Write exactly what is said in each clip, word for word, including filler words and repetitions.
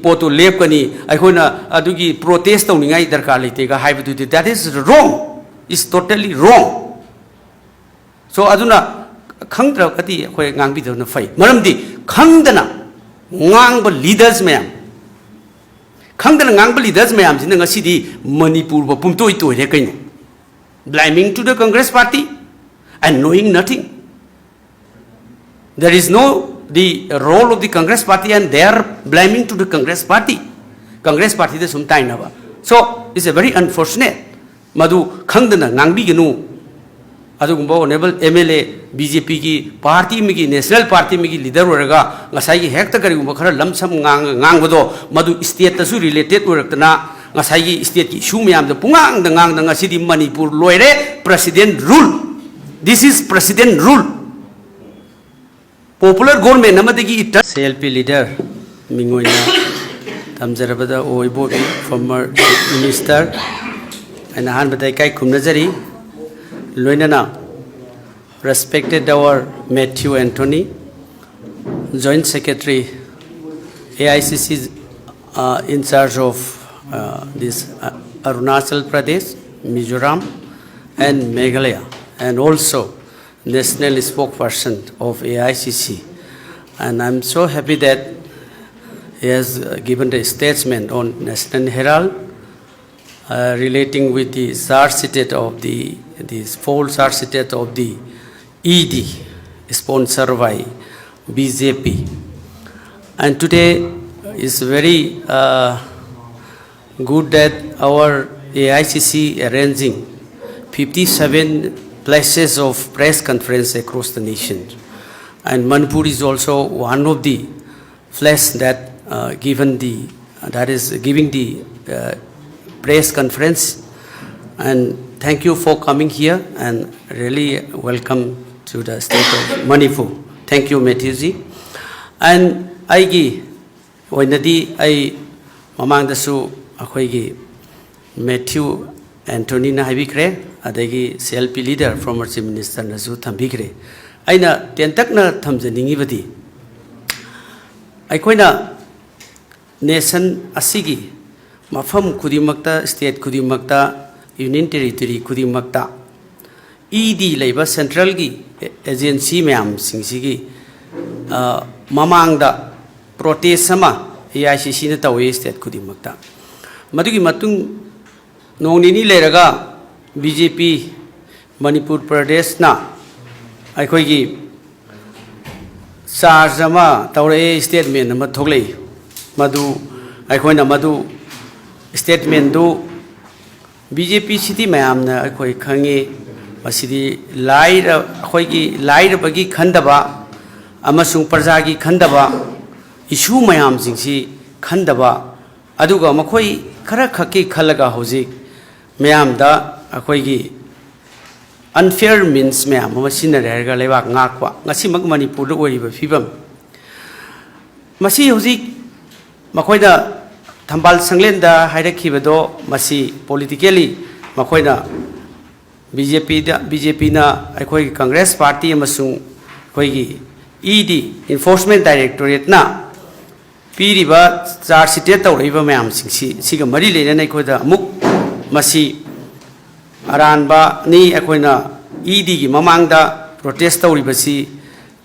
ꯄꯣꯠꯇꯨ ꯂꯦꯞꯀꯅꯤ, ꯑꯩꯈꯣꯏꯅ ꯑꯗꯨꯒꯤ protest ꯇꯧꯅꯤꯡꯉꯥꯏ ꯗꯔꯀꯥꯔ ꯂꯩꯇꯦꯒ ꯍꯥꯏꯕꯗꯨꯗꯤ, that is wrong, is totally wrong. So ꯑꯗꯨꯅ ꯈꯪꯗ꯭ꯔꯒꯗꯤ ꯑꯩꯈꯣꯏ ꯉꯥꯡꯕꯤꯗꯕꯅ ꯐꯩ꯫ ꯃꯔꯝꯗꯤ ꯈꯪꯗꯅ ꯉꯥꯡꯕ leaders ꯃꯌꯥꯝ, ꯈꯪꯗꯅ ꯉꯥꯡꯕ leaders ꯃꯌꯥꯝꯁꯤꯅ ꯉꯁꯤꯗꯤ ꯃꯅꯤꯄꯨꯔꯕꯨ ꯄꯨꯝꯇꯣꯏ ꯇꯣꯏꯔꯦ ꯀꯩꯅꯣ, blaming to the Congress party and knowing nothing. There is no the role of the Congress party and they are blaming to the Congress party. Congress party ꯗ ꯁꯨꯝ ꯇꯥꯏꯅꯕ꯫ So it's a very unfortunate. ꯃꯗꯨ ꯈꯪꯗꯅ ꯉꯥꯡꯕꯤꯒꯅꯨ꯫ ꯑꯗꯨꯒꯨꯝꯕ honourable M L A, B J P ꯒꯤ party ꯑꯃꯒꯤ, national party ꯑꯃꯒꯤ leader ꯑꯣꯏꯔꯒ ꯉꯁꯥꯏꯒꯤ ꯍꯦꯛꯇ ꯀꯔꯤꯒꯨꯝꯕ ꯈꯔ ꯂꯝꯁꯝ ꯉꯥꯡ-, ꯉꯥꯡꯕꯗꯣ ꯃꯗꯨ state ꯇꯁꯨ related ꯑꯣꯏꯔꯛꯇꯅ ꯉꯁꯥꯏꯒꯤ state ꯀꯤ issue ꯃꯌꯥꯝꯗ ꯄꯨꯡꯉꯥꯡꯗ ꯉꯥꯡꯗ ꯉꯁꯤꯗꯤ ꯃꯅꯤꯄꯨꯔ ꯂꯣꯏꯔꯦ꯫ President rule. This is President rule. Popular government ꯑꯃꯗꯒꯤ ꯏꯇ- C L P leader ꯃꯤꯡ ꯑꯣꯏꯅ ꯊꯝꯖꯔꯕꯗ ꯑꯣ ꯏꯕꯣꯕꯤ, former Chief Minister, ꯑꯩꯅ ꯑꯍꯥꯟꯕꯗ ꯏꯀꯥꯏ ꯈꯨꯝꯅꯖꯔꯤ꯫ ꯂꯣꯏꯅꯅ respected our Matthew Anthony, Joint Secretary, A I C C, uh, in charge of, uh, this, uh, Arunachal Pradesh, Mizoram, and Meghalaya, and also National Spokesperson of A I C C. And I'm so happy that he has, uh, given the statement on National Herald, uh, relating with the charge sheet of the, the false charge sheet of the E D sponsored by B J P. And today is very, uh, good that our A I C C arranging fifty-seven places of press conference across the nation. And Manipur is also one of the place that, uh, given the, that is giving the, uh, press conference. And thank you for coming here and really welcome to the state of Manipur. Thank you, Matthew ji. And ꯑꯩꯒꯤ ꯑꯣꯏꯅꯗꯤ ꯑꯩ ꯃꯃꯥꯡꯗꯁꯨ ꯑꯩꯈꯣꯏꯒꯤ Matthew Anthony ꯅ ꯍꯥꯏꯕꯤꯈ꯭ꯔꯦ, ꯑꯗꯒꯤ C L P leader, former Chief Minister ꯅꯁꯨ ꯊꯝꯕꯤꯈ꯭ꯔꯦ꯫ ꯑꯩꯅ ꯇꯦꯟꯇꯛꯅ ꯊꯝꯖꯅꯤꯡꯉꯤꯕꯗꯤ, ꯑꯩꯈꯣꯏꯅ ꯅꯦꯁꯟ ꯑꯁꯤꯒꯤ ꯃꯐꯝ ꯈꯨꯗꯤꯡꯃꯛꯇ, ꯁ꯭ꯇꯦꯠ ꯈꯨꯗꯤꯡꯃꯛꯇ, ꯌꯨꯅꯤꯌꯟ ꯇꯦꯔꯤꯇꯣꯔꯤ ꯈꯨꯗꯤꯡꯃꯛꯇ ꯏ ꯗꯤ ꯂꯩꯕ ꯁꯦꯟꯇ꯭ꯔꯦꯜꯒꯤ ꯑꯦꯖꯦꯟꯁꯤ ꯃꯌꯥꯝꯁꯤꯡꯁꯤꯒꯤ, ꯑ, ꯃꯃꯥꯡꯗ ꯄ꯭ꯔꯣꯇꯦꯁ ꯑꯃ ꯑꯦ ꯑꯥꯏ ꯁꯤ ꯁꯤꯅ ꯇꯧꯏ ꯁ꯭ꯇꯦꯠ ꯈꯨꯗꯤꯡꯃꯛꯇ꯫ ꯃꯗꯨꯒꯤ ꯃꯇꯨꯡ ꯅꯣꯡ ꯅꯤꯅꯤ ꯂꯩꯔꯒ ꯕꯤ ꯖꯦ ꯄꯤ ꯃꯅꯤꯄꯨꯔ ꯄ꯭ꯔꯗꯦꯁꯅ ꯑꯩꯈꯣꯏꯒꯤ ꯆꯥꯔꯖ ꯑꯃ ꯇꯧꯔꯛꯑꯦ, ꯁ꯭ꯇꯦꯠꯃꯦꯟ ꯑꯃ ꯊꯣꯛꯂꯛꯏ꯫ ꯃꯗꯨ ꯑꯩꯈꯣꯏꯅ ꯃꯗꯨ ꯁ꯭ꯇꯦꯠꯃꯦꯟꯗꯨ ꯕꯤ ꯖꯦ ꯄꯤ ꯁꯤꯗꯤ ꯃꯌꯥꯝꯅ ꯑꯩꯈꯣꯏ ꯈꯪꯉꯤ, ꯃꯁꯤꯗꯤ ꯂꯥꯏꯔ-, ꯑꯩꯈꯣꯏꯒꯤ ꯂꯥꯏꯔꯕꯒꯤ ꯈꯟꯗꯕ ꯑꯃꯁꯨꯡ ꯄ꯭ꯔꯖꯥꯒꯤ ꯈꯟꯗꯕ, ꯏꯁꯨ ꯃꯌꯥꯝꯁꯤꯡꯁꯤ ꯈꯟꯗꯕ, ꯑꯗꯨꯒ ꯃꯈꯣꯏ ꯈꯔ ꯈꯛꯀꯤ ꯈꯜꯂꯒ ꯍꯧꯖꯤꯛ ꯃꯌꯥꯝꯗ ꯑꯩꯈꯣꯏꯒꯤ unfair means ꯃꯌꯥꯝ ꯑꯃ ꯁꯤꯖꯤꯟꯅꯔꯦ ꯍꯥꯏꯔꯒ ꯂꯩꯕꯥꯛ ꯉꯥꯛꯄ, ꯉꯁꯤꯃꯛ ꯃꯅꯤꯄꯨꯔꯗ ꯑꯣꯏꯔꯤꯕ ꯐꯤꯕꯝ꯫ ꯃꯁꯤ ꯍꯧꯖꯤꯛ ꯃꯈꯣꯏꯅ ꯊꯝꯕꯥꯜ ꯁꯪꯂꯦꯟꯗ ꯍꯥꯏꯔꯛꯈꯤꯕꯗꯣ, ꯃꯁꯤ politically ꯃꯈꯣꯏꯅ ꯕꯤ ꯖꯦ ꯄꯤꯗ, ꯕꯤ ꯖꯦ ꯄꯤꯅ ꯑꯩꯈꯣꯏꯒꯤ ꯀꯪꯒ꯭ꯔꯦꯁ ꯄꯥꯔꯇꯤ ꯑꯃꯁꯨꯡ ꯑꯩꯈꯣꯏꯒꯤ ꯏ ꯗꯤ, Enforcement Directorateꯅ ꯄꯤꯔꯤꯕ ꯆꯥꯔꯖ ꯁꯤꯠꯇꯦꯠ ꯇꯧꯔꯛꯏꯕ ꯃꯌꯥꯝꯁꯤꯡꯁꯤ, ꯁꯤꯒ ꯃꯔꯤ ꯂꯩꯅꯅ ꯑꯩꯈꯣꯏꯗ ꯑꯃꯨꯛ ꯃꯁꯤ ꯑꯔꯥꯟꯕꯅꯤ꯫ ꯑꯩꯈꯣꯏꯅ ꯏ ꯗꯤꯒꯤ ꯃꯃꯥꯡꯗ ꯄ꯭ꯔꯣꯇꯦꯁ ꯇꯧꯔꯤꯕꯁꯤ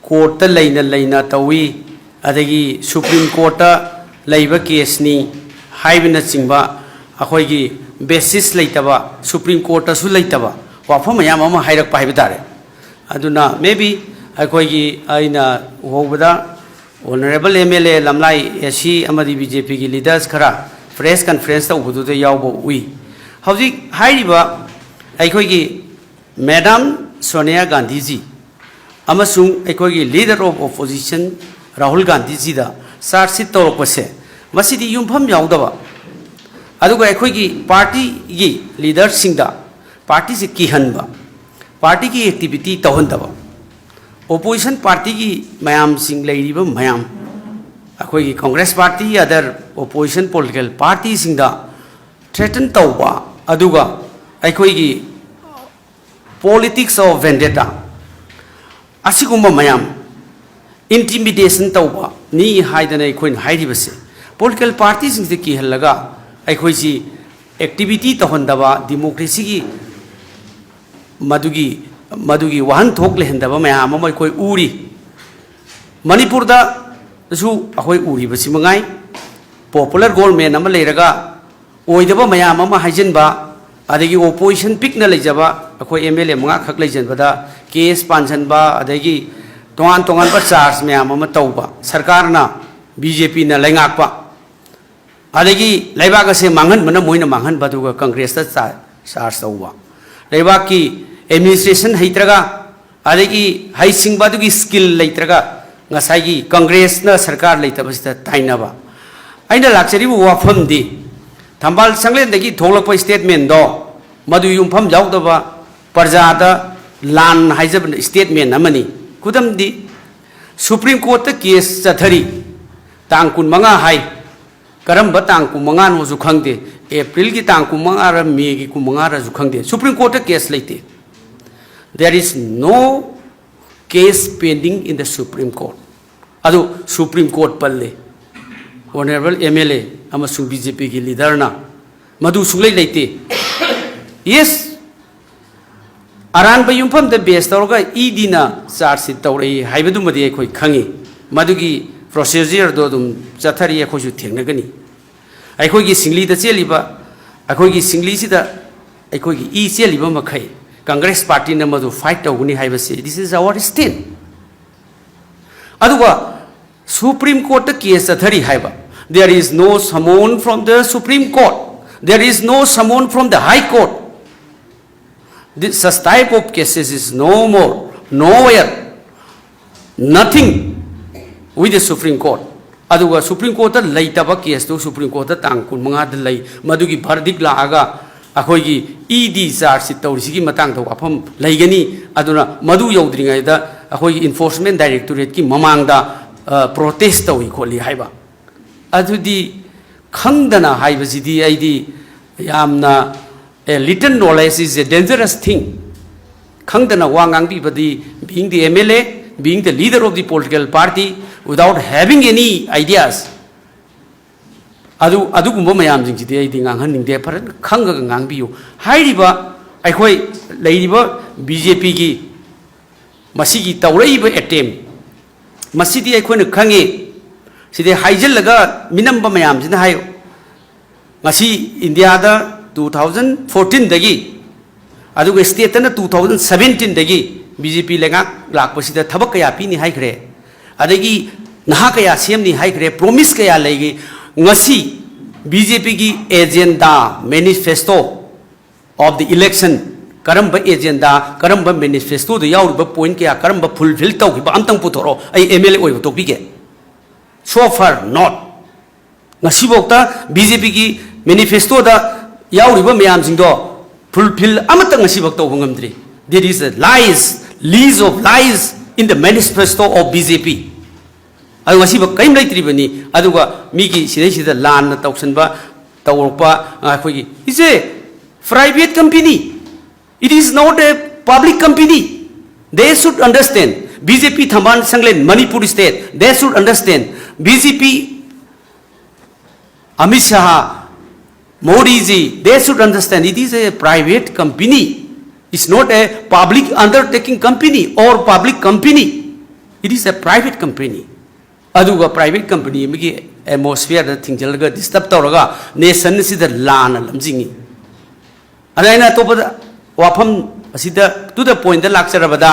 ꯀꯣꯔꯠꯇ ꯂꯩꯅ ꯂꯩꯅ ꯇꯧꯏ, ꯑꯗꯒꯤ ꯁꯨꯄ꯭ꯔꯤꯝ ꯀꯣꯔꯠꯇ ꯂꯩꯕ ꯀꯦꯁꯅꯤ ꯍꯥꯏꯕꯅꯆꯤꯡꯕ ꯑꯩꯈꯣꯏꯒꯤ ꯕꯦꯁꯤꯁ ꯂꯩꯇꯕ, ꯁꯨꯄ꯭ꯔꯤꯝ ꯀꯣꯔꯠꯇꯁꯨ ꯂꯩꯇꯕ ꯋꯥꯐꯝ ꯃꯌꯥꯝ ꯑꯃ ꯍꯥꯏꯔꯛꯄ ꯍꯥꯏꯕ ꯇꯥꯔꯦ꯫ ꯑꯗꯨꯅ maybe ꯑꯩꯈꯣꯏꯒꯤ, ꯑꯩꯅ ꯎꯍꯧꯕꯗ Honourable M L A ꯂꯝꯂꯥꯏ A C ꯑꯃꯗꯤ B J P ꯒꯤ leaders ꯈꯔ press conference ꯇꯧꯕꯗꯨꯗ ꯌꯥꯎꯕ ꯎꯏ꯫ ꯍꯧꯖꯤꯛ ꯍꯥꯏꯔꯤꯕ ꯑꯩꯈꯣꯏꯒꯤ Madam Sonia Gandhi ꯖꯤ ꯑꯃꯁꯨꯡ ꯑꯩꯈꯣꯏꯒꯤ Leader of Opposition Rahul ꯒꯥꯟꯙꯤꯖꯤꯗ charge sheet ꯇꯧꯔꯛꯄꯁꯦ, ꯃꯁꯤꯗꯤ ꯌꯨꯝꯐꯝ ꯌꯥꯎꯗꯕ, ꯑꯗꯨꯒ ꯑꯩꯈꯣꯏꯒꯤ ꯄꯥꯔꯇꯤꯒꯤ ꯂꯤꯗꯔꯁꯤꯡꯗ ꯄꯥꯔꯇꯤꯁꯤ ꯀꯤꯍꯟꯕ, ꯄꯥꯔꯇꯤꯒꯤ activity ꯇꯧꯍꯟꯗꯕ, opposition party ꯒꯤ ꯃꯌꯥꯝꯁꯤꯡ, ꯂꯩꯔꯤꯕ ꯃꯌꯥꯝ, ꯑꯩꯈꯣꯏꯒꯤ Congress party, other opposition political party ꯁꯤꯡꯗ threaten ꯇꯧꯕ, ꯑꯗꯨꯒ ꯑꯩꯈꯣꯏꯒꯤ politics of vendetta, ꯑꯁꯤꯒꯨꯝꯕ ꯃꯌꯥꯝ, intimidation ꯇꯧꯕꯅꯤ ꯍꯥꯏꯗꯅ ꯑꯩꯈꯣꯏꯅ ꯍꯥꯏꯔꯤꯕꯁꯦ, ꯄꯣꯂꯤꯇꯤꯀꯦꯜ ꯄꯥꯔꯇꯤꯁꯤꯡꯁꯦ ꯀꯤꯍꯜꯂꯒ ꯑꯩꯈꯣꯏꯁꯤ ꯑꯦꯛꯇꯤꯚꯤꯇꯤ ꯇꯧꯍꯟꯗꯕ, ꯗꯤꯃꯣꯀ꯭ꯔꯦꯁꯤꯒꯤ ꯃꯗꯨꯒꯤ, ꯃꯗꯨꯒꯤ ꯋꯥꯍꯟꯊꯣꯛ ꯂꯩꯍꯟꯗꯕ ꯃꯌꯥꯝ ꯑꯃ ꯑꯩꯈꯣꯏ ꯎꯔꯤ꯫ ꯃꯅꯤꯄꯨꯔꯗꯁꯨ ꯑꯩꯈꯣꯏ ꯎꯔꯤꯕꯁꯤ ꯃꯉꯥꯏ꯫ ꯄꯣꯄꯨꯂꯔ ꯒꯣꯔꯃꯦꯟ ꯑꯃ ꯂꯩꯔꯒ ꯑꯣꯏꯗꯕ ꯃꯌꯥꯝ ꯑꯃ ꯍꯥꯏꯖꯤꯟꯕ, ꯑꯗꯒꯤ ꯑꯣꯄꯣꯖꯤꯁꯟ ꯄꯤꯛꯅ ꯂꯩꯖꯕ ꯑꯩꯈꯣꯏ ꯑꯦꯝ ꯑꯦꯜ ꯑꯦ ꯃꯉꯥꯈꯛ ꯂꯩꯖꯕꯗ ꯀꯦꯁ ꯄꯥꯟꯁꯤꯟꯕ, ꯑꯗꯒꯤ ꯇꯣꯉꯥꯟ ꯇꯣꯉꯥꯟꯕ ꯆꯥꯔꯖ ꯃꯌꯥꯝ ꯑꯃ ꯇꯧꯕ, ꯁꯔꯀꯥꯔꯅ, ꯕꯤ ꯖꯦ ꯄꯤꯅ ꯂꯩꯉꯥꯛꯄ, ꯑꯗꯒꯤ ꯂꯩꯕꯥꯛ ꯑꯁꯦ ꯃꯥꯡꯍꯟꯕꯅ ꯃꯣꯏꯅ ꯃꯥꯡꯍꯟꯕ, ꯑꯗꯨꯒ ꯀꯪꯒ꯭ꯔꯦꯁꯇ ꯆꯥ-, ꯆꯥꯔꯖ ꯇꯧꯕ, ꯂꯩꯕꯥꯛꯀꯤ ꯑꯦꯗꯃꯤꯅꯤꯁꯇ꯭ꯔꯦꯁꯟ ꯍꯩꯇ꯭ꯔꯒ, ꯑꯗꯒꯤ ꯍꯩꯁꯤꯡꯕ ꯑꯗꯨꯒꯤ ꯁ꯭ꯀꯤꯜ ꯂꯩꯇ꯭ꯔꯒ ꯉꯁꯥꯏꯒꯤ ꯀꯪꯒ꯭ꯔꯦꯁꯅ ꯁꯔꯀꯥꯔ ꯂꯩꯇꯕꯁꯤꯗ ꯇꯥꯏꯅꯕ꯫ ꯑꯩꯅ ꯂꯥꯛꯆꯔꯤꯕ ꯋꯥꯐꯝꯗꯤ ꯊꯝꯕꯥꯜ ꯆꯥꯡꯂꯦꯟꯗꯒꯤ ꯊꯣꯛꯂꯛꯄ ꯁ꯭ꯇꯦꯠꯃꯦꯟꯗꯣ ꯃꯗꯨ ꯌꯨꯝꯐꯝ ꯌꯥꯎꯗꯕ ꯄ꯭ꯔꯖꯥꯗ ꯂꯥꯟ ꯍꯥꯏꯖꯕ ꯁ꯭ꯇꯦꯠꯃꯦꯟ ꯑꯃꯅꯤ꯫ ꯈꯨꯗꯝꯗꯤ ꯁꯨꯄ꯭ꯔꯤꯝ ꯀꯣꯔꯠꯇ ꯀꯦꯁ ꯆꯠꯊꯔꯤ, ꯇꯥꯡ ꯀꯨꯟꯃꯉꯥ ꯍꯥꯏ, ꯀꯔꯝꯕ ꯇꯥꯡ ꯀꯨꯟꯃꯉꯥꯅꯣꯁꯨ ꯈꯪꯗꯦ, ꯑꯦꯄ꯭ꯔꯤꯜꯒꯤ ꯇꯥꯡ ꯀꯨꯟꯃꯉꯥꯔ ꯃꯦꯒꯤ ꯀꯨꯟꯃꯉꯥꯔꯁꯨ ꯈꯪꯗꯦ, ꯁꯨꯄ꯭ꯔꯤꯝ ꯀꯣꯔꯠꯇ ꯀꯦꯁ ꯂꯩꯇꯦ꯫ There is no case pending in the Supreme Court. ꯑꯗꯨ ꯁꯨꯄ꯭ꯔꯤꯝ ꯀꯣꯔꯠ ꯄꯜꯂꯦ꯫ ꯑꯣꯅꯔꯦꯕꯜ ꯑꯦꯝ ꯑꯦꯜ ꯑꯦ ꯑꯃꯁꯨꯡ ꯕꯤ ꯖꯦ ꯄꯤꯒꯤ ꯂꯤꯗꯔꯅ ꯃꯗꯨ ꯁꯨꯡꯂꯩ ꯂꯩꯇꯦ꯫ ꯌꯦꯁ, ꯑꯔꯥꯟꯕ ꯌꯨꯝꯐꯝꯗ ꯕꯦꯁ ꯇꯧꯔꯒ ꯏ ꯗꯤꯅ ꯆꯥꯔꯖ ꯁꯤꯠ ꯇꯧꯔꯛꯏ ꯍꯥꯏꯕꯗꯨꯃꯗꯤ ꯑꯩꯈꯣꯏ ꯈꯪꯉꯤ꯫ ꯃꯗꯨꯒꯤ ꯄ꯭ꯔꯣꯁꯤꯖꯔꯗꯣ ꯑꯗꯨꯝ ꯆꯠꯊꯔꯤ, ꯑꯩꯈꯣꯏꯁꯨ ꯊꯦꯡꯅꯒꯅꯤ꯫ ꯑꯩꯈꯣꯏꯒꯤ ꯁꯤꯡꯂꯤꯗ ꯆꯦꯜꯂꯤꯕ, ꯑꯩꯈꯣꯏꯒꯤ ꯁꯤꯡꯂꯤꯁꯤꯗ ꯑꯩꯈꯣꯏꯒꯤ ꯏ ꯆꯦꯜꯂꯤꯕ ꯃꯈꯩ ꯀꯪꯒ꯭ꯔꯦꯁ ꯄꯥꯔꯇꯤꯅ ꯃꯗꯨ ꯐꯥꯏꯠ ꯇꯧꯒꯅꯤ ꯍꯥꯏꯕꯁꯤ, this is our stand꯫ ꯑꯗꯨꯒ ꯁꯨꯄ꯭ꯔꯤꯝ ꯀꯣꯔꯠꯇ ꯀꯦꯁ ꯆꯠꯊꯔꯤ ꯍꯥꯏꯕ, there is no summon from the Supreme Court, there is no summon from the High Court. This such type of cases is no more, nowhere, nothing with the Supreme Court. ꯑꯗꯨꯒ supreme ꯀꯣꯔꯠꯇ ꯂꯩꯇꯕ ꯀꯦꯁꯇꯨ supreme ꯀꯣꯔꯠꯇ ꯇꯥꯡ ꯀꯨꯟꯃꯉꯥꯗ ꯂꯩ꯫ ꯃꯗꯨꯒꯤ ꯚꯔꯗꯤꯛ ꯂꯥꯛꯑꯒ ꯑꯩꯈꯣꯏꯒꯤ E ꯗꯤ charge ꯁꯤꯠ ꯇꯧꯔꯤꯁꯤꯒꯤ ꯃꯇꯥꯡꯗ ꯋꯥꯐꯝ ꯂꯩꯒꯅꯤ꯫ ꯑꯗꯨꯅ ꯃꯗꯨ ꯌꯧꯗ꯭ꯔꯤꯉꯩꯗ ꯑꯩꯈꯣꯏꯒꯤ ꯏꯟꯐꯣꯔꯁꯃꯦꯟ ꯗꯥꯏꯔꯦꯛꯇꯣꯔꯦꯠꯀꯤ ꯃꯃꯥꯡꯗ, ꯑ, ꯄ꯭ꯔꯣꯇꯦꯁ ꯇꯧꯏ ꯈꯣꯠꯂꯤ ꯍꯥꯏꯕ꯫ ꯑꯗꯨꯗꯤ ꯈꯪꯗꯅ ꯍꯥꯏꯕꯁꯤꯗꯤ ꯑꯩꯗꯤ ꯌꯥꯝꯅ, a little knowledge is a dangerous thing. ꯈꯪꯗꯅ ꯋꯥ ꯉꯥꯡꯕꯤꯕꯗꯤ, being the M L A, being the leader of the political party, without having any ideas, ꯑꯗꯨ, ꯑꯗꯨꯒꯨꯝꯕ ꯃꯌꯥꯝꯁꯤꯡꯁꯤꯗꯤ ꯑꯩꯗꯤ ꯉꯥꯡꯍꯟꯅꯤꯡꯗꯦ꯫ ꯐꯖꯅ ꯈꯪꯉꯒ ꯉꯥꯡꯕꯤꯌꯨ꯫ ꯍꯥꯏꯔꯤꯕ ꯑꯩꯈꯣꯏ ꯂꯩꯔꯤꯕ ꯕꯤ ꯖꯦ ꯄꯤꯒꯤ ꯃꯁꯤꯒꯤ ꯇꯧꯔꯛꯏꯕ ꯑꯦꯇꯦꯝ, ꯃꯁꯤꯗꯤ ꯑꯩꯈꯣꯏꯅ ꯈꯪꯉꯤ꯫ ꯁꯤꯗꯤ ꯍꯥꯏꯖꯤꯜꯂꯒ ꯃꯤꯅꯝꯕ ꯃꯌꯥꯝꯁꯤꯅ ꯍꯥꯏ, ꯉꯁꯤ ꯏꯟꯗꯤꯌꯥꯗ two thousand fourteen ꯗꯒꯤ, ꯑꯗꯨꯒ ꯁ꯭ꯇꯦꯠꯇꯅ two thousand seventeen ꯗꯒꯤ ꯕꯤ ꯖꯦ ꯄꯤ ꯂꯩꯉꯥꯛ ꯂꯥꯛꯄꯁꯤꯗ ꯊꯕꯛ ꯀꯌꯥ ꯄꯤꯅꯤ ꯍꯥꯏꯈ꯭ꯔꯦ, ꯑꯗꯒꯤ ꯅꯍꯥ ꯀꯌꯥ ꯁꯦꯝꯅꯤ ꯍꯥꯏꯈ꯭ꯔꯦ, ꯄ꯭ꯔꯣꯃꯤꯁ ꯀꯌꯥ ꯂꯩꯈꯤ꯫ ꯉꯁꯤ ꯕꯤ ꯖꯦ ꯄꯤꯒꯤ agenda, manifesto of the election, ꯀꯔꯝꯕ agenda, ꯀꯔꯝꯕ manifesto ꯗ ꯌꯥꯎꯔꯤꯕ point ꯀꯌꯥ, ꯀꯔꯝꯕ fulfill ꯇꯧꯈꯤꯕ, ꯑꯝꯇꯪ ꯄꯨꯊꯣꯔꯛꯑꯣ, ꯑꯩ ꯑꯦꯝ ꯑꯦꯜ ꯑꯦ ꯑꯣꯏꯕ ꯇꯣꯛꯄꯤꯒꯦ꯫ So far not. ꯉꯁꯤꯐꯥꯎꯗ ꯕꯤ ꯖꯦ ꯄꯤꯒꯤ manifesto ꯗ ꯌꯥꯎꯔꯤꯕ ꯃꯌꯥꯝꯁꯤꯡꯗꯣ fulfill ꯑꯃꯠꯇ ꯉꯁꯤꯐꯥꯎ ꯇꯧꯕ ꯉꯝꯗ꯭ꯔꯤ꯫ There is a lies, lees of lies in the manifesto of B J P. ꯑꯗꯨ ꯉꯁꯤꯐꯥꯎ ꯀꯔꯤꯝ ꯂꯩꯇ꯭ꯔꯤꯕꯅꯤ꯫ ꯑꯗꯨꯒ ꯃꯤꯒꯤ ꯁꯤꯗꯩꯁꯤꯗ ꯂꯥꯟꯅ ꯇꯧꯁꯟꯕ, ꯇꯧꯔꯛꯄ, ꯑꯩꯈꯣꯏꯒꯤ, it's a private company, it is not a public company. They should understand. B J P ꯊꯝꯕꯥꯜ ꯁꯪꯂꯦꯟ, Manipur state, they should understand. B J P, Amit Shah, Modi ji, they should understand it is a private company. It's not a public undertaking company or public company. It is a private company. ꯑꯗꯨꯒ private company ꯑꯃꯒꯤ atmosphere ꯗ ꯊꯤꯡꯖꯤꯜꯂꯒ disturb ꯇꯧꯔꯒ nation ꯑꯁꯤꯗ ꯂꯥꯟꯅ ꯂꯝꯖꯤꯡꯉꯤ꯫ ꯑꯗ ꯑꯩꯅ ꯑꯇꯣꯞꯄꯗ ꯋꯥꯐꯝ ꯑꯁꯤꯗ to the point the ꯂꯥꯛꯆꯔꯕꯗ,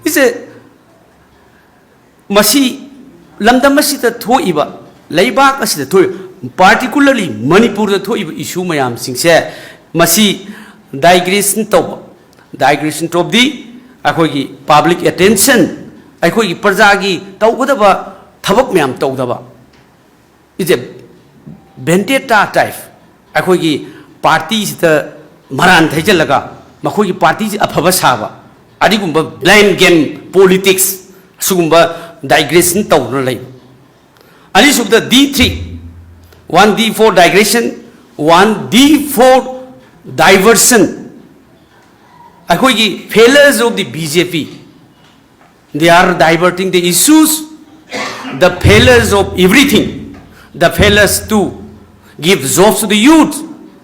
it's a ꯃꯁꯤ ꯂꯝꯗꯝ ꯑꯁꯤꯗ ꯊꯣꯛꯏꯕ, ꯂꯩꯕꯥꯛ ꯑꯁꯤꯗ ꯊꯣꯛꯏꯕ, particularly ꯃꯅꯤꯄꯨꯔꯗ ꯊꯣꯛꯏꯕ issue ꯃꯌꯥꯝꯁꯤꯡꯁꯦ, ꯃꯁꯤ digression ꯇꯧꯕ, digression of the, ꯑꯩꯈꯣꯏꯒꯤ public attention, ꯑꯩꯈꯣꯏꯒꯤ ꯄ꯭ꯔꯖꯥꯒꯤ ꯇꯧꯒꯗꯕ ꯊꯕꯛ ꯃꯌꯥꯝ ꯇꯧꯗꯕ, is a vendetta type. ꯑꯩꯈꯣꯏꯒꯤ party ꯁꯤꯗ ꯃꯔꯥꯟ ꯊꯩꯖꯤꯜꯂꯒ ꯃꯈꯣꯏꯒꯤ party ꯁꯤ ꯑꯐꯕ ꯁꯥꯕ, ꯑꯗꯨꯒꯨꯝꯕ blame game politics, ꯁꯤꯒꯨꯝꯕ digression ꯇꯧꯗꯨꯅ ꯂꯩꯕ꯫ ꯑꯅꯤꯁꯨꯕꯗ D three, one D for digression, one D for diversion. ꯑꯩꯈꯣꯏꯒꯤ failures of the B J P, they are diverting the issues, the failures of everything. The failures to give jobs to the youth,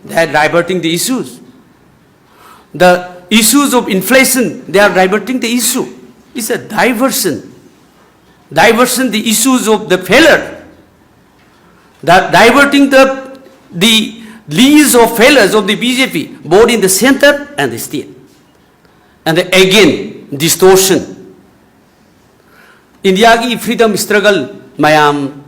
they are diverting the issues. The issues of inflation, they are diverting the issue. It's a diversion. Diversion the issues of the failure. That diverting the, the list of failures of the B J P, both in the center and the state. And again, distortion. ꯏꯟꯗꯤꯌꯥꯒꯤ freedom struggle ꯃꯌꯥꯝ,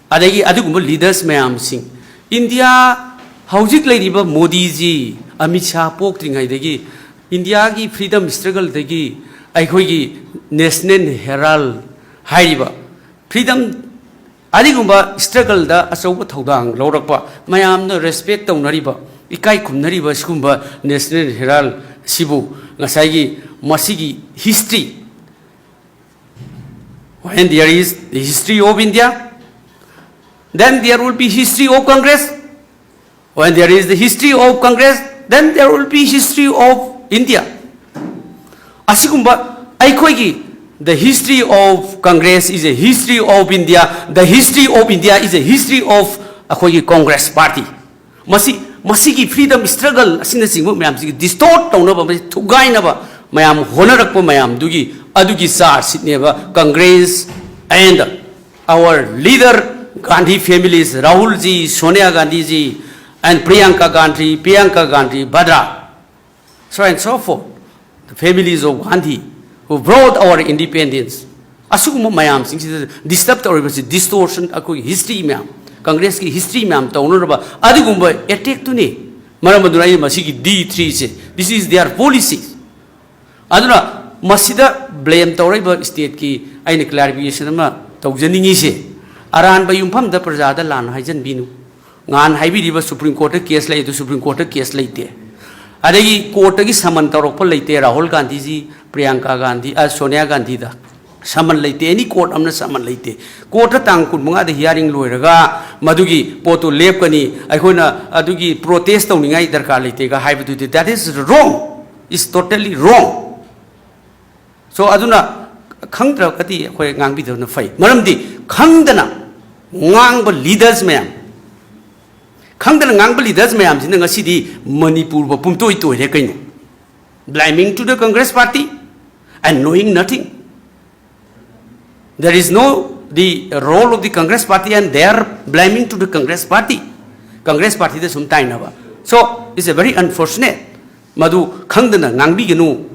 ꯑꯗꯒꯤ ꯑꯗꯨꯒꯨꯝꯕ leaders ꯃꯌꯥꯝꯁꯤꯡ, India ꯍꯧꯖꯤꯛ ꯂꯩꯔꯤꯕ ꯃꯣꯗꯤꯖꯤ, ꯑꯃꯤꯠ ꯁꯥꯍ ꯄꯣꯛꯇ꯭ꯔꯤꯉꯩꯗꯒꯤ ꯏꯟꯗꯤꯌꯥꯒꯤ freedom struggleꯗꯒꯤ ꯑꯩꯈꯣꯏꯒꯤ National Herald ꯍꯥꯏꯔꯤꯕ freedom ꯑꯗꯨꯒꯨꯝꯕ struggleꯗ ꯑꯆꯧꯕ ꯊꯧꯗꯥꯡ ꯂꯧꯔꯛꯄ, ꯃꯌꯥꯝꯅ respect ꯇꯧꯅꯔꯤꯕ, ꯏꯀꯥꯏ ꯈꯨꯝꯅꯔꯤꯕ ꯁꯤꯒꯨꯝꯕ National Herald ꯁꯤꯕꯨ ꯉꯁꯥꯏꯒꯤ ꯃꯁꯤꯒꯤ history, when there is the history of India, then there will be history of Congress. When there is the history of Congress, then there will be history of India. ꯑꯁꯤꯒꯨꯝꯕ ꯑꯩꯈꯣꯏꯒꯤ, the history of Congress is a history of India, the history of India is a history of ꯑꯩꯈꯣꯏꯒꯤ Congress Party. ꯃꯁꯤ, ꯃꯁꯤꯒꯤ freedom struggle ꯑꯁꯤꯅꯆꯤꯡꯕ ꯃꯌꯥꯝꯁꯤꯒꯤ distort ꯇꯧꯅꯕ, ꯃꯁꯤ ꯊꯨꯒꯥꯏꯅꯕ ꯃꯌꯥꯝ ꯍꯣꯠꯅꯔꯛꯄ ꯃꯌꯥꯝꯗꯨꯒꯤ, ꯑꯗꯨꯒꯤ ꯆꯥꯔꯁꯤꯠꯅꯦꯕ Congress and our leader Gandhi families, Rahul ji, Sonia Gandhi ji, and Priyanka Gandhi, Priyanka Gandhi, Vadra, so and so forth, the families of Gandhi who brought our independence. ꯑꯁꯤꯒꯨꯝꯕ ꯃꯌꯥꯝꯁꯤꯡꯁꯤꯗ disturb ꯇꯧꯔꯤꯕꯁꯤ distortion, ꯑꯩꯈꯣꯏꯒꯤ history ꯃꯌꯥꯝ, Congressꯀꯤ history ꯃꯌꯥꯝ ꯇꯧꯅꯔꯕ ꯑꯗꯨꯒꯨꯝꯕ attackꯇꯨꯅꯤ꯫ ꯃꯔꯝ ꯑꯗꯨꯅ ꯑꯩꯅ ꯃꯁꯤꯒꯤ D threeꯁꯦ, this is their policy꯫ ꯑꯗꯨꯅ ꯃꯁꯤꯗ blame ꯇꯧꯔꯛꯏꯕ stateꯀꯤ ꯑꯩꯅ clarification ꯑꯃ ꯇꯧꯖꯅꯤꯡꯉꯤꯁꯦ, ꯑꯔꯥꯟꯕ ꯌꯨꯝꯐꯝꯗ ꯄ꯭ꯔꯖꯥꯗ ꯂꯥꯟ ꯍꯥꯏꯖꯟꯕꯤꯅꯨ꯫ ꯉꯍꯥꯟ ꯍꯥꯏꯕꯤꯔꯤꯕ Supreme Courtꯇ case ꯂꯩ, ꯑꯗꯨ Supreme Courtꯇ case ꯂꯩꯇꯦ꯫ ꯑꯗꯒꯤ courtꯇꯒꯤ summon ꯇꯧꯔꯛꯄ ꯂꯩꯇꯦ ꯔꯥꯍꯨꯜ ꯒꯥꯟꯙꯤꯖꯤ, ꯄ꯭ꯔꯤꯌꯥꯡꯀꯥ ꯒꯥꯟꯙꯤ, ꯑ, ꯁꯣꯅꯤꯌꯥ ꯒꯥꯟꯙꯤꯗ summon ꯂꯩꯇꯦ, any court ꯑꯃꯅ summon ꯂꯩꯇꯦ꯫ Courtꯇ ꯇꯥꯡ ꯀꯨꯟꯃꯉꯥꯗ hearing ꯂꯣꯏꯔꯒ ꯃꯗꯨꯒꯤ ꯄꯣꯠꯇꯨ ꯂꯦꯞꯀꯅꯤ, ꯑꯩꯈꯣꯏꯅ ꯑꯗꯨꯒꯤ protest ꯇꯧꯅꯤꯡꯉꯥꯏ ꯗꯔꯀꯥꯔ ꯂꯩꯇꯦꯒ ꯍꯥꯏꯕꯗꯨꯗꯤ, that is wrong, is totally wrong꯫ So ꯑꯗꯨꯅ ꯈꯪꯗ꯭ꯔꯒꯗꯤ ꯑꯩꯈꯣꯏ ꯉꯥꯡꯕꯤꯗꯕꯅ ꯐꯩ꯫ ꯃꯔꯝꯗꯤ ꯈꯪꯗꯅ ꯉꯥꯡꯕ ꯂꯤꯗꯔꯁ ꯃꯌꯥꯝ, ꯈꯪꯗꯅ ꯉꯥꯡꯕ ꯂꯤꯗꯔꯁ ꯃꯌꯥꯝꯁꯤꯅ ꯉꯁꯤꯗꯤ ꯃꯅꯤꯄꯨꯔꯕꯨ ꯄꯨꯝꯇꯣꯏ ꯇꯣꯏꯔꯦ ꯀꯩꯅꯣ? Blaming to the Congress party and knowing nothing. There is no the role of the Congress party and they are blaming to the Congress party. Congress party ꯗ ꯁꯨꯝ ꯇꯥꯏꯅꯕ. So it's a very unfortunate. ꯃꯗꯨ ꯈꯪꯗꯅ ꯉꯥꯡꯕꯤꯒꯅꯨ꯫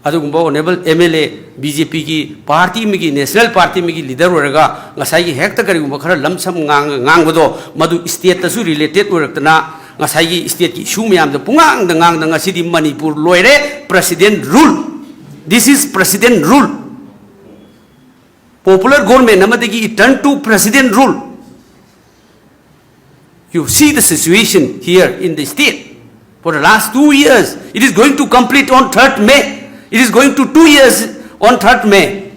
ꯑꯗꯨꯒꯨꯝꯕ honourable M L ꯑꯦ, B J ꯄꯤꯒꯤ party ꯑꯃꯒꯤ, national party ꯑꯃꯒꯤ leader ꯑꯣꯏꯔꯒ ꯉꯁꯥꯏꯒꯤ ꯍꯦꯛꯇ ꯀꯔꯤꯒꯨꯝꯕ ꯈꯔ ꯂꯝꯁꯝ ꯉꯥꯡ-, ꯉꯥꯡꯕꯗꯣ ꯃꯗꯨ ꯁ꯭ꯇꯦꯠꯇꯁꯨ ꯔꯤꯂꯦꯇꯦꯠ ꯑꯣꯏꯔꯛꯇꯅ ꯉꯁꯥꯏꯒꯤ ꯁ꯭ꯇꯦꯠꯀꯤ ꯏꯁꯨ ꯃꯌꯥꯝꯗ ꯄꯨꯡꯉꯥꯡꯗ ꯉꯥꯡꯗ ꯉꯁꯤꯗꯤ ꯃꯅꯤꯄꯨꯔ ꯂꯣꯏꯔꯦ, President rule, this is President rule, popular government ꯑꯃꯗꯒꯤ it turn to President rule. You see the situation here in the state. For the last two years, it is going to complete on third May. It is going to two years on third May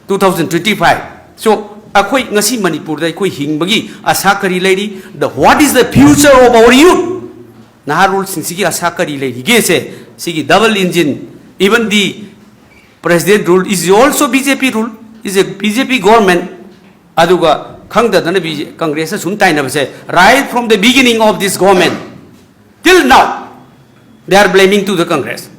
two thousand twenty-five. So, ꯑꯩꯈꯣꯏ ꯉꯁꯤ ꯃꯅꯤꯄꯨꯔꯗ ꯑꯩꯈꯣꯏ ꯍꯤꯡꯕꯒꯤ ꯑꯁꯥ ꯀꯔꯤ ꯂꯩꯔꯤ? The, what is the future of our youth? ꯅꯍꯥꯔꯣꯜꯁꯤꯡꯁꯤꯒꯤ ꯑꯁꯥ ꯀꯔꯤ ꯂꯩꯔꯤꯒꯦꯁꯦ? ꯁꯤꯒꯤ double engine, even the President rule is also B J P rule, is a B J P government. ꯑꯗꯨꯒ ꯈꯪꯗꯗꯅ ꯕꯤ ꯖꯦ, ꯀꯪꯒ꯭ꯔꯦꯁꯇ ꯁꯨꯝ ꯇꯥꯏꯅꯕꯁꯦ, right from the beginning of this government till now, they are blaming to the Congress.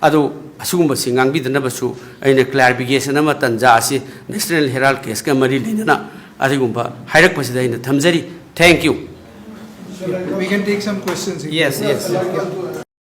ꯑꯗꯨ ꯑꯁꯤꯒꯨꯝꯕꯁꯤ ꯉꯥꯡꯕꯤꯗꯅꯕꯁꯨ ꯑꯩꯅ ꯀ꯭ꯂꯥꯔꯤꯐꯤꯀꯦꯁꯟ ꯑꯃ ꯇꯟꯖꯥ ꯑꯁꯤ national ꯍꯦꯔꯥꯜ ꯀꯦꯁꯀ ꯃꯔꯤ ꯂꯩꯅꯅ ꯑꯗꯨꯒꯨꯝꯕ ꯍꯥꯏꯔꯛꯄꯁꯤꯗ ꯑꯩꯅ ꯊꯝꯖꯔꯤ꯫ Thank you. We can take some questions. Yes, yes.